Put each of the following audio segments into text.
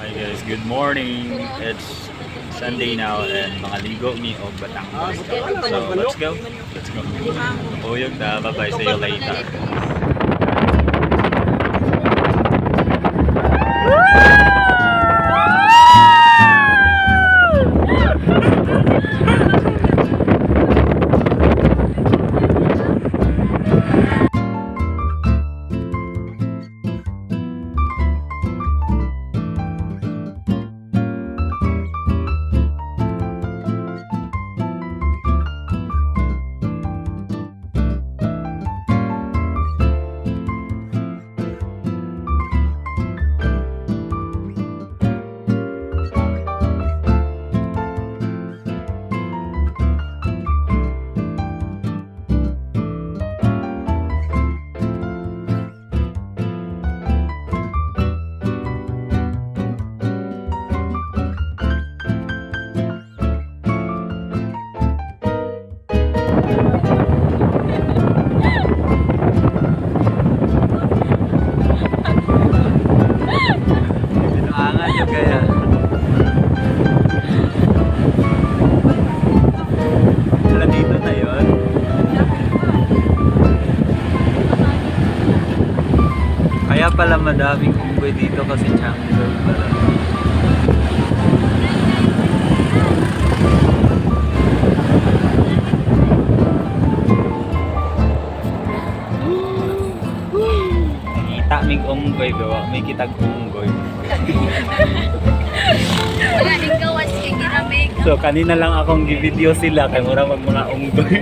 Hi guys, good morning. It's Sunday now and makaligo mi og Batangas. So let's go. Let's go. Uyog na. Bye-bye. See you later. Binuangan yung kaya. Wala dito na yun. Kaya pala madaming unggoy dito kasi jungle pala. Nakita mig unggoy gawa, may kitag unggoy. Wala ning gawas kay giramig. So kanina lang akong gi-video sila kay mura mag mga unggoy.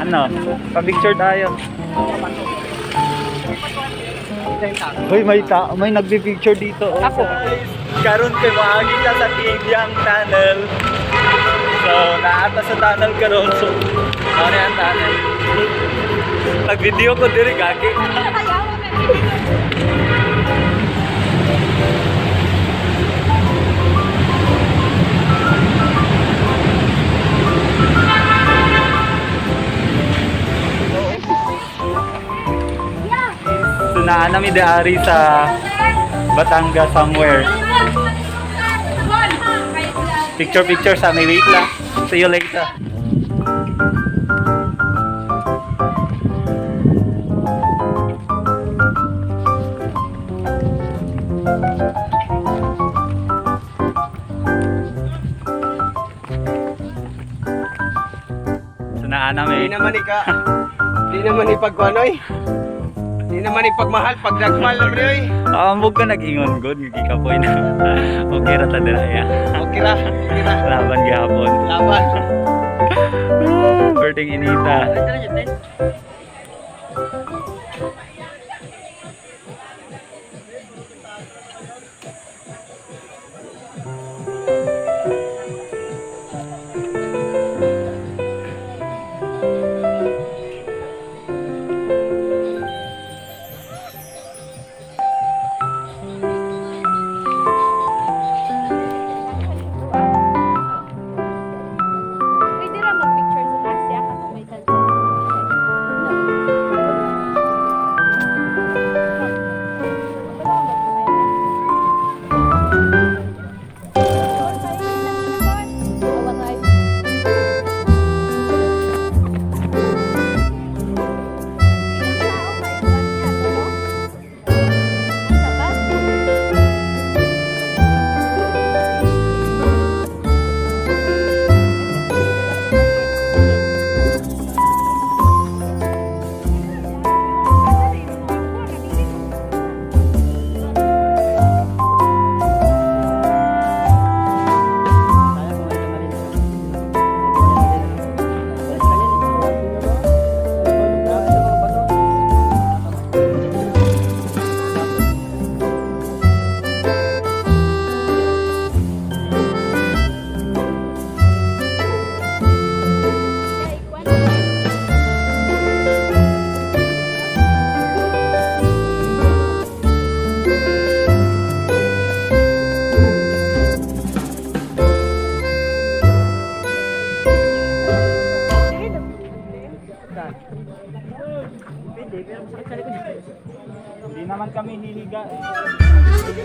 Ano? Pa-picture tayo. Hoy, may may nagpi-picture dito. Oh. Ako. Karon kay maagi ta sa Tibyang Tunnel. So, naata sa tunnel karon. So, ano ang tunnel? Nag-video ko diri gagi. So, naa nami diari sa Batangas somewhere. Picture picture sa may, wait lang. See you later. So naa nami. Di naman ika. Di naman ipagkuanoy. Di naman ipagmahal, pagdagmal na oy. Ah, ambog ka nag-ingon good, gikapoy na. Okay ra ta dira ya. Okay ra, okay ra. Laban gihapon. Laban. Berting inita. Pwede ra mag-picture sa Asia katong may sunset. Hindi naman kami hihiga eh. Sige.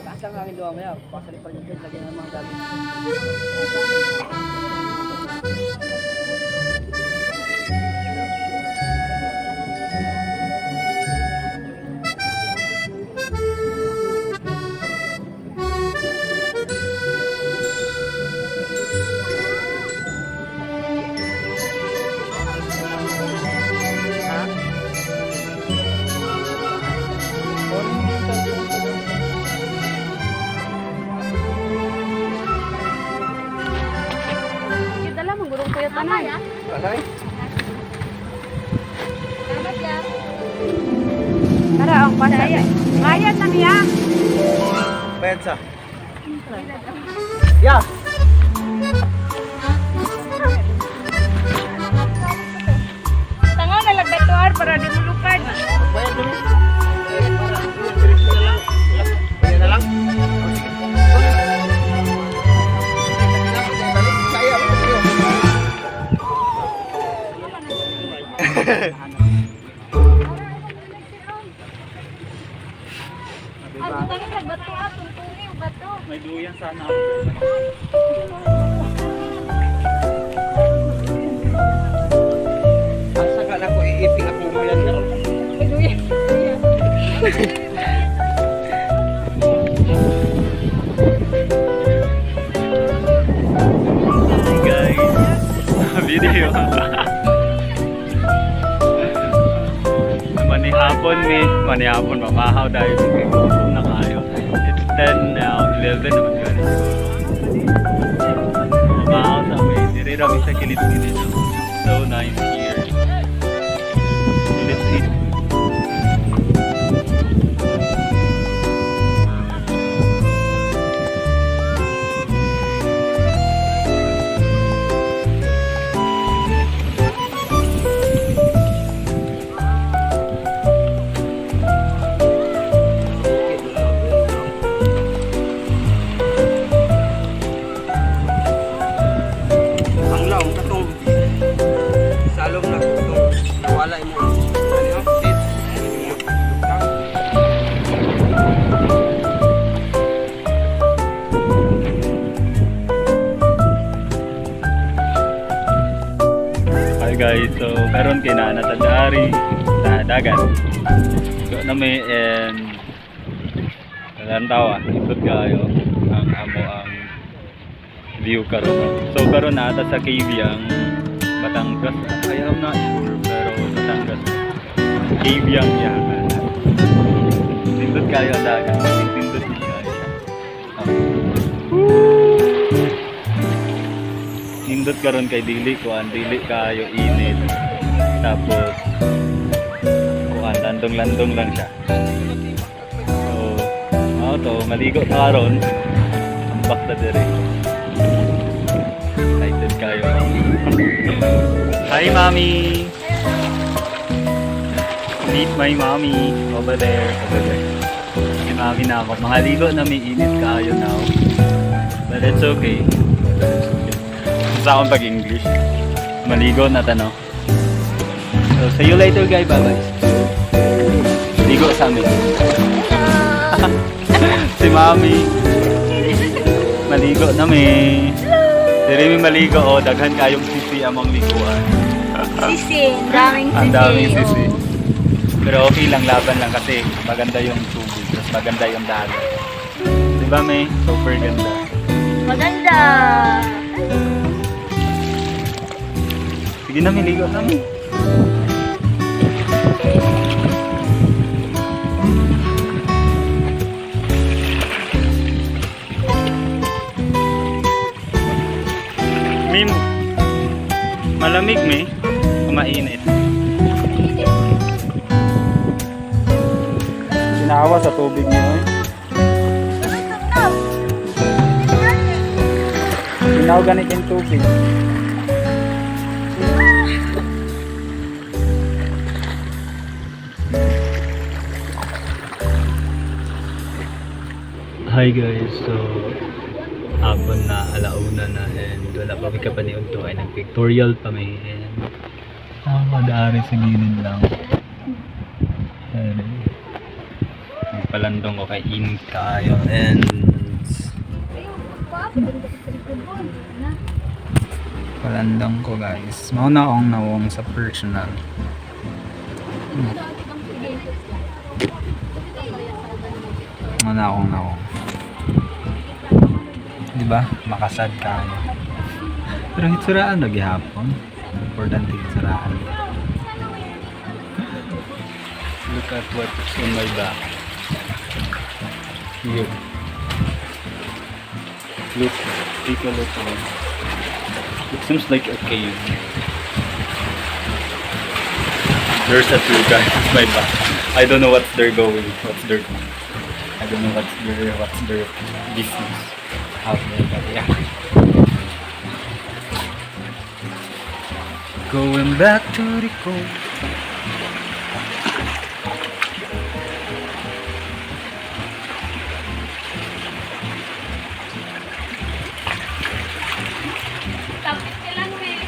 Taas lang akin doon mamaya. Pasalit pa rin yung lagyan ng mga gamit. Kita lang, manggurong kuya tanan. Alay. Salamat ya. Tara, ang pasaya. Bayad na niya. Bayad sa. Ya. Tanga na lagbatuar para di mo lukad. Bayad na. Bayad na lang. Oh, sige. Kaya mo kayo. Ay, butangin lagbatuar, tungtungi bato. May duyan sana ako. Ang saka na ko iipin ako mo yan karon. Ay, duyan. Hey guys, video. Manihapon mi, manihapon mamahaw dahil gutom na kayo. It's 10 now, 11 naman gani siguro. Mamahaw sa may, dire ra mi sa kilit-kilit. So nice here. So let's eat. Ang laong katong salom na katong nawala imo. Ano yun? Seat. Hi guys, so karon kay naa na ta dari sa dagat. So na may and lantawa, isod kayo ang amo ang view karon. So karon naa ta sa Cabiang, Batangas. I am not sure pero Batangas. Cabiang yan. Nindot kayo ang dagat. Nindot din kayo siya. Ah. Nindot karon kay dili kuan dili kayo init. Tapos kuan landong-landong lang siya. So, mao to maligo ta karon. Ambak na dire. Excited kayo. Hi, Mommy. Meet my mommy over there, over there. Si Mommy na ako. Mga ligo na may init kayo now. But it's okay. It's okay. Sa akong pag-English. Maligo na tanong. So, see you later, guys. Bye-bye. Ligo sa amin. Si Mami. Maligo na mi. Diri mi maligo oh, daghan kayong sisi among liguan. Sisi, ang daming sisi. Ang daming sisi. Oo. Pero okay lang, laban lang kasi maganda yung tubig, tapos maganda yung dagat. Di ba, May? Super ganda. Maganda. Sige na, miligo kami. Mim, malamig mi, o mainit? Sinawa sa tubig niyo eh. Sinaw ganit yung tubig. Hi guys, so hapon na alauna na and wala pa kami kapaniod to ay nagpictorial pa may and madaari sa gilid lang. And nagpalandong ko kay init kaayo and palandong ko guys. Mao na akong nawong sa personal. Mao na akong nawong. Di ba? Makasad ka ano. Pero hitsuraan na gihapon. Importante hitsuraan. Look at what's in my back. Here. Look. Take a look. Man. It seems like a cave. There's a two guys in my back. I don't know what's they're going. What's their I don't know what's their business out there, but yeah. Going back to the cold. Tapit ka lang, eh.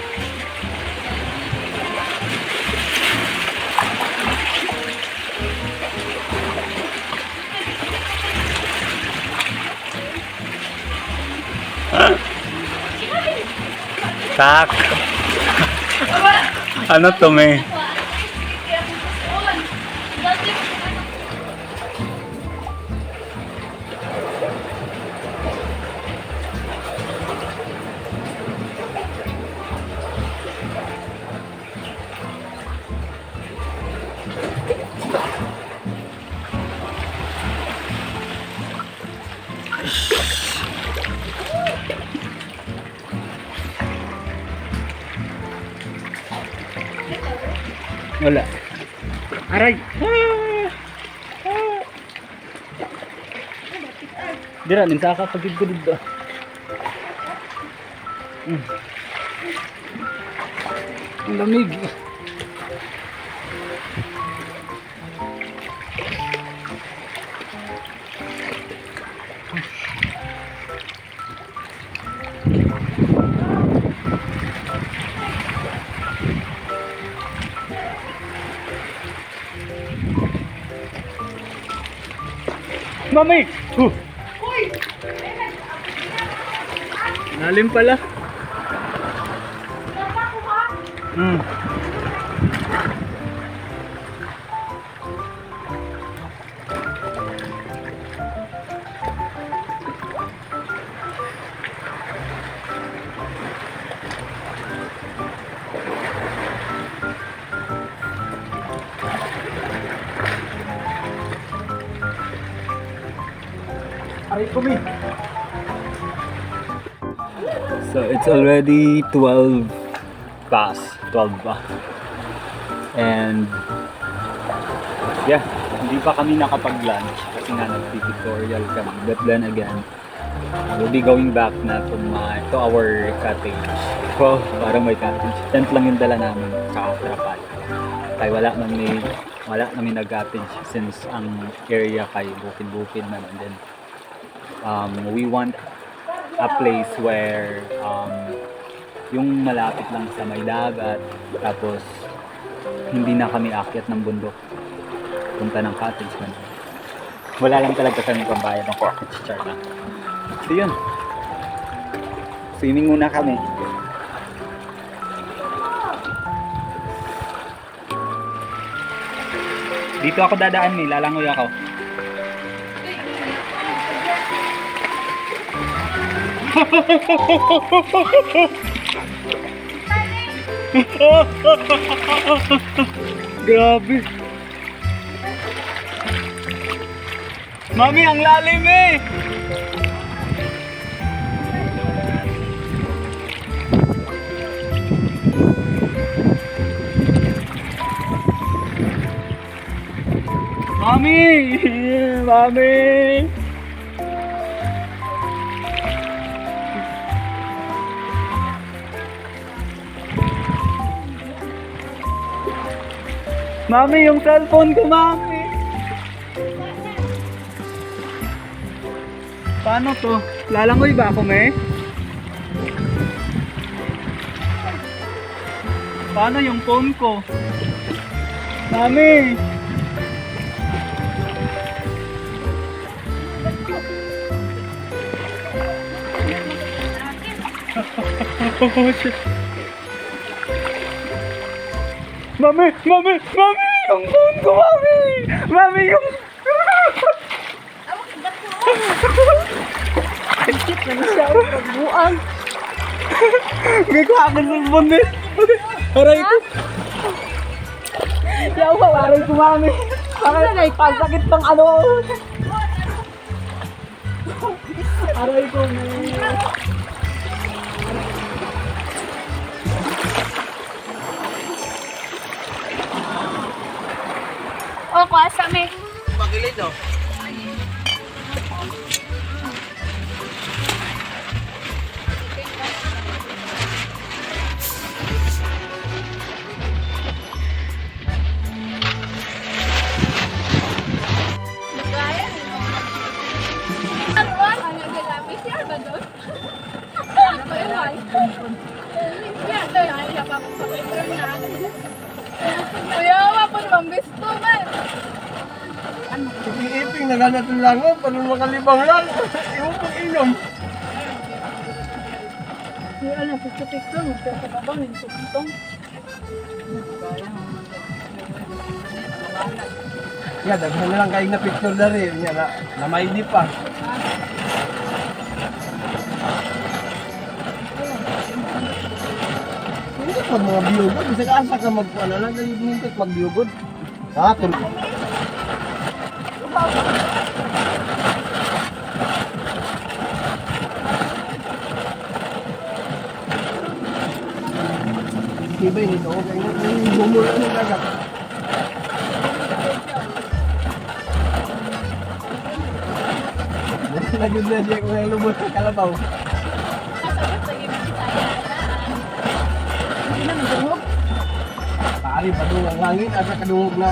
Tak. Ano to, me? Wala. Aray! Ah! Ah! Dira, ninsaka pagid ko dito. Ang lamig. Mami! Huh. Lalim pala. Aray ko, mi. So it's already 12 past 12 ba. And yeah, hindi pa kami nakapag-lunch kasi nga nagpipictorial kami. But then again, we'll be going back na to our cottage. Wow, parang may cottage. Tent lang yung dala namin, tsaka trapal. Kaya wala namin nag-cottage since ang area kay bukid-bukid man, and then we want a place where yung malapit lang sa may dagat, tapos hindi na kami akyat ng bundok punta ng cottage, ganun. Wala lang talaga kami pambayad ng cottage, char lang. So yun, swimming muna kami. Dito ako dadaan, may lalangoy ako. Grabe. Mami, ang lalim eh! Mami! Mami! Mami, yung cellphone ko, mami! Paano to? Lalangoy ba ako, me? Paano yung phone ko? Mami! Oh, shit. Mami! Mami! Mami! Yung phone ko, mami! Mami, yung... Buang. May kuha akong cellphone eh. Aray ko. Yawa. Aray ko, mami. Sakit, ang sakit ng ano. Aray ko, mami. O, kuasa me. Pagilid oh. Kuya, wa po naman gusto man. Iiping na ganat lang oh, paano makalibang lang. Iwo pang inom. Ano, picture-picture, magkakababang, yung tungtong. Ya, daghan na lang kayo na picture na rin. Ya, na, na pa. Hindi pag mga biyugod, bisag asa ka mag ano lang dali nindot mag biyugod. Ha, tul. Iba nito, okay na bumula ng dagat. Lagod na siya kung ang lubos sa kalabaw. Hindi na magdungog. Paari, padung ang langit, asa kadungog na.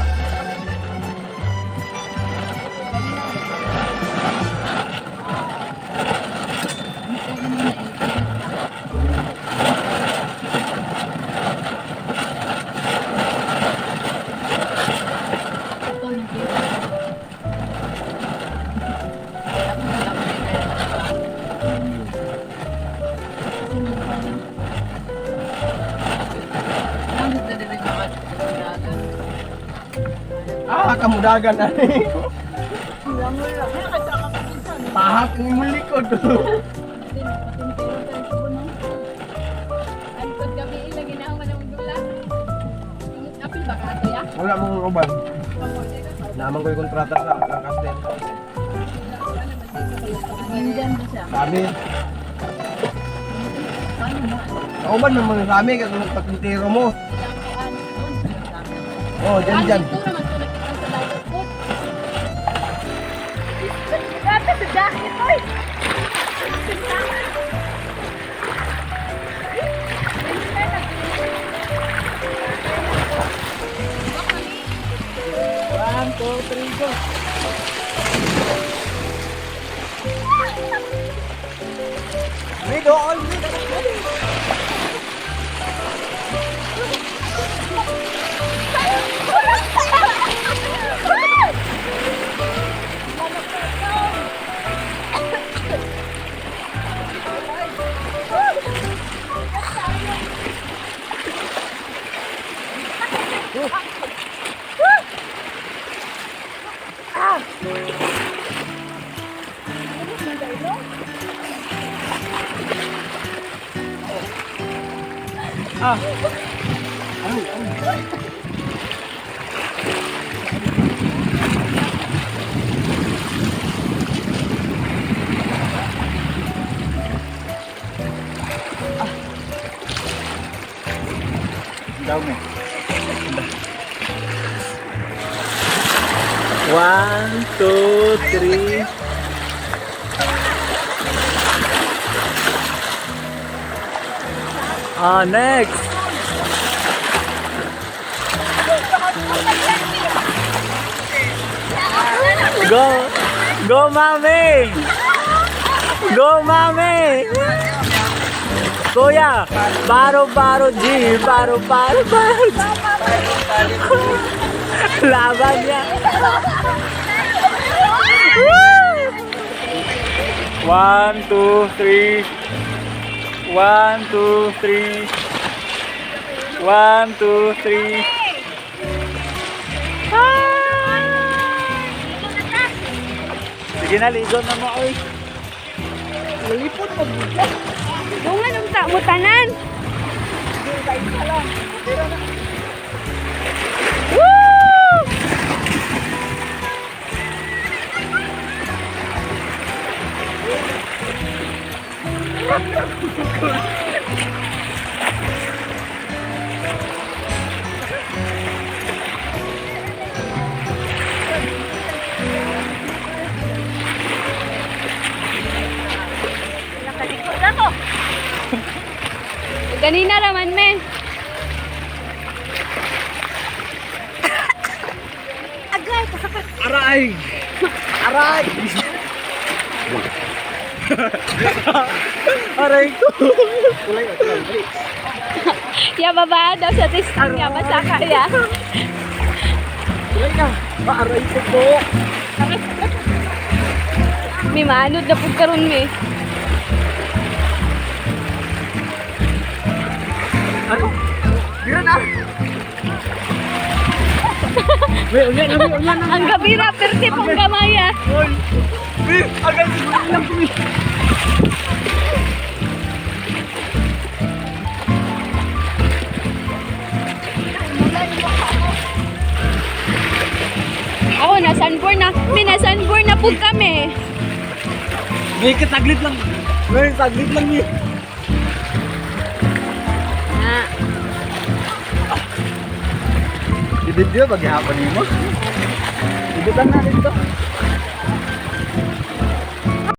Ah, kamudagan na eh. Pahak ng imong likod. Wala mong uban. Naman ko yung kontrata sa Lancaster. Sabi. Kauban naman sa amin kasi nagpatintero mo. Oh, dyan dyan. Grabe sa jacket, oy! One, two, three, go. May doon, may doon. Ah. Dami. One, two, three. Ah, next. Go! Go, mami! Go, mami! Kuya, baro baro G, baro baro baro G. Laban niya. Woo! One, two, three. One, two, three. One, two, three. Sige na, ligo na mo, oy. Lalipod mo. Dungan unta mo tanan. Woo! Nakalikot ako. Ganina raman men. Agay, kasakit. Aray! Aray! Aray ko! Ya baba daw sa testing ya basta kaya. Aray na! Aray ko po! May maanod na pud karon mi. Ano? Bira na! May unya na, may unya na! Ang gabi ra perti pong gamaya. Oy! Uy! Agad! Lang kumi! Ako na sunburn na. May na sunburn na pud kami. May kataglit lang! May taglit lang eh! Na. Ibidyo, paghihapon mo. Ibitan na dito.